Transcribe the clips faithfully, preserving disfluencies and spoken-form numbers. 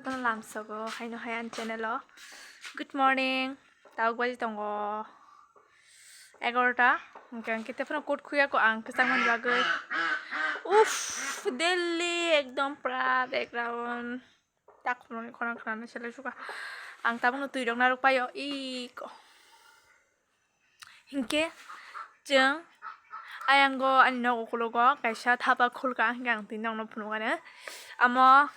Lamsogo haino hai ani channel o. Good morning. Tabuk baji tongo egarota. Hwnkhe ang kete phano coat khuya ko ang kwchangmani bagwi. Uff, Delhi ekdom pura background. Takhumrokni khorang khorang selai suka. Ang tabukno twi rok narwk paio iko. Hinkhe chwng ayang o ani nok ukulogo kaisa thapa khulka, hinkhe ang tini nokno phunukgano. Amo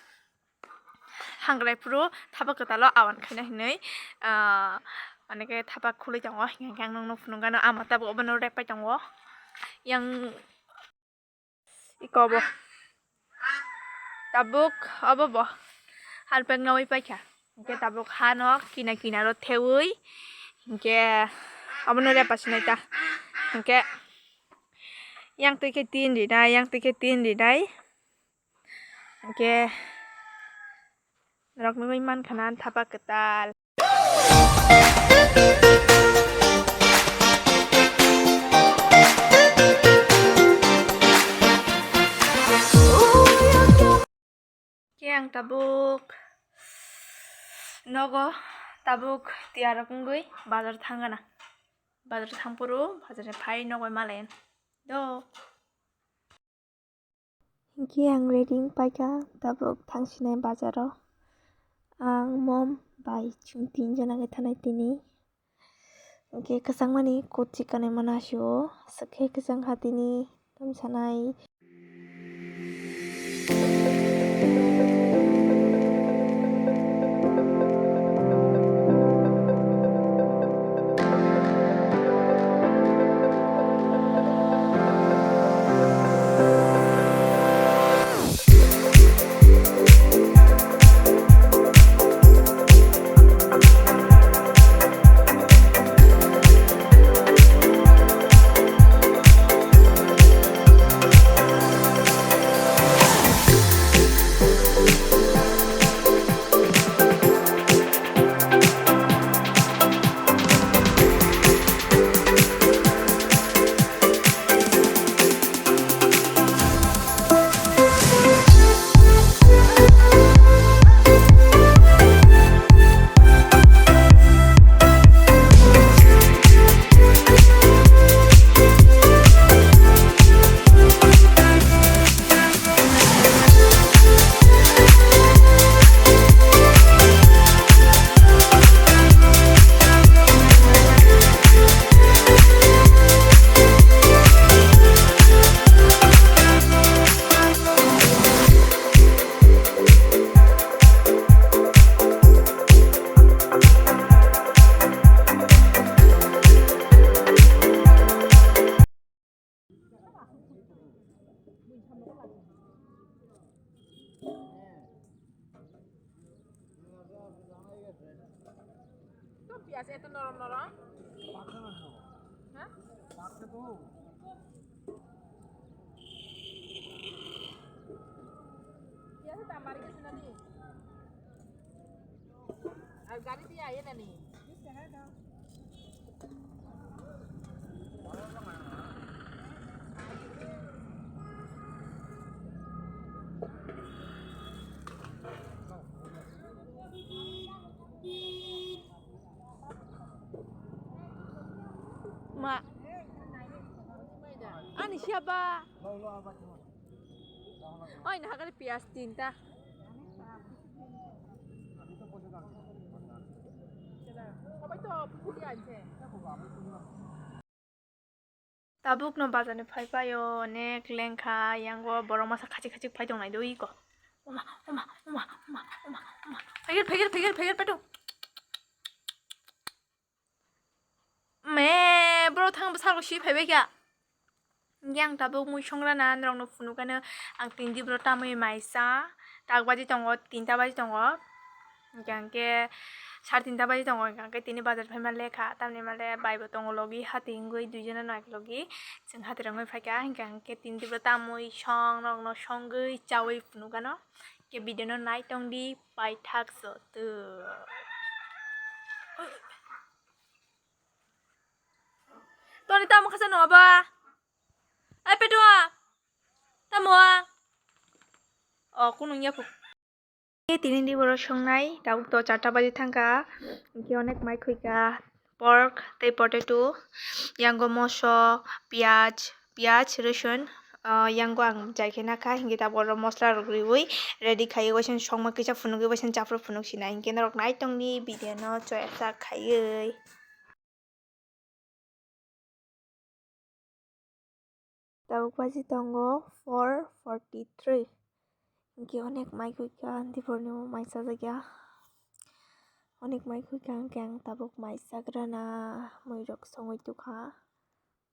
hangrai phuru thapa kwtalo awan khaina hinwi, ah, manike thapa khulwi tongo, hinkhe ang nokno phunukgano ama tabuk obono rek pai tongo. Yang Iko bo. Tabuk obo bo. Harpek nawi paikha. Hinkhe tabuk hano kina kinaro thewi. Hinkhe obono repa sinai ta. Hinkhe yang twi khe tin rinai, yang twi khe tin rinai. Hinkhe norok nugwi mankha na thapa kwtal. Khe ang tabuk nogo tabuk tiyar rok wngwi bazar thang gana. Bazar thang phuru bazar ni phai nogo malayan do. Hinkhe ang ready wng paikha tabuk thangsinai bazaro. Ang mom bai chwng tinjon age thanai tini. Hinkhe kwchangmani kutsi kanwi mano asio. Aswk khe kwchang kha tini tamo sanai. To piyaj eto norom norom. Ha? Piyaj dam bari gese na di. Ar gari diye aye na ni? Ma. Ani siapa? Oi, nah, kali pias tinta. Tabuk no bazar ni phai paio, onek lengkha, yango borok masa khachik khachik phai tongnai do iko. Oma, oma, oma, oma, oma, oma. Phaiger, phaiger, phaiger, phaiger, peto. Me, bro, thang bwsarok si phaibai kha. Hinkhe ang tabuk mui songrana norokno phunukgano, ang tini dibro tamwi maisa, tak baji tongo, tinta baji tongo. Hinkhe angkhe sar tinta baji tongo, hinkhe angkhe tini bazar phaima lekha, tamni male baibo tongo logi, hati wngwi duijono no eklogi chwng hati rwngwi phaikha, hinkhe angkhe tini dibro tamwi song norokno songwi chawi phunukgano, hinkhe video no nai tongdi paithak joto. Toni tamo khasa no ba? Ai petua. Tamo a. O kunung ya phu. Tini di boro songnai, tabuk to charta baji thangkha. Hinkhe onek mai khuikha pork tei potato, yango moso, piyaj, piyaj, rosun, ah, yango ang jai khe nakha, hinkhe tabuk oro mosla rok riui ready khaiwi waisa songma kisa phunugwi waisa chapra phunuk sinai. Hinkhe norok nai tongdi video no choya sa khaiwi. Tabuk baji tongo four forty three. Hinkhe onek mai khuikha, diphorni mai chajakya. Onek mai khuikha hinkhe ang tabuk mai chagrana muirok songwi tukha.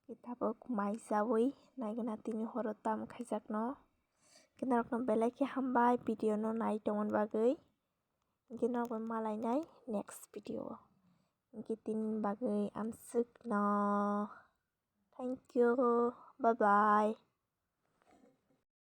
Hinkhe tabuk mai chawi naigwna tini horo tamo khaijakno. Hinkhe norokno belai khe hambai video no nai tongmani bagwi. Hinkhe norokbai malainai next video o. Hinkhe tini bagwi amswkno. Thank you. Bye bye.